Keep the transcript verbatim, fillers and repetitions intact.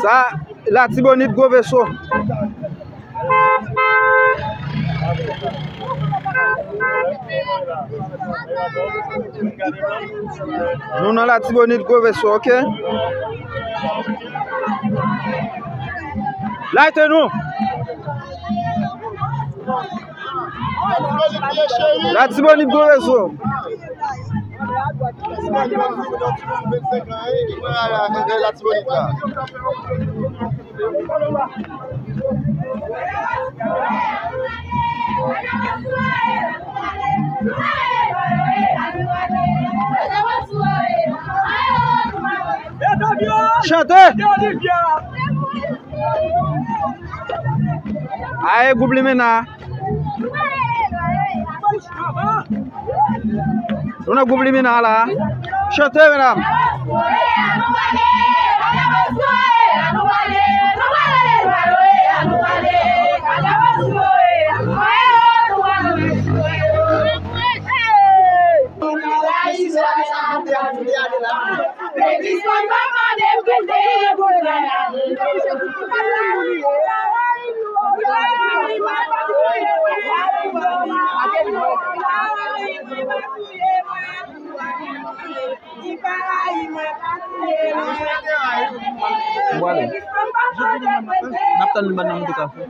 Sa, Latibonit, Gwo Veso. Nou nan Latibonit, Gwo Veso, ok? Like nou. Latibonit, Gwo Veso. Chante! Aye, gwoup Limena. Nou nan gwoup Limena la. Chante, medam. N ap tann li ban nan moute kafe.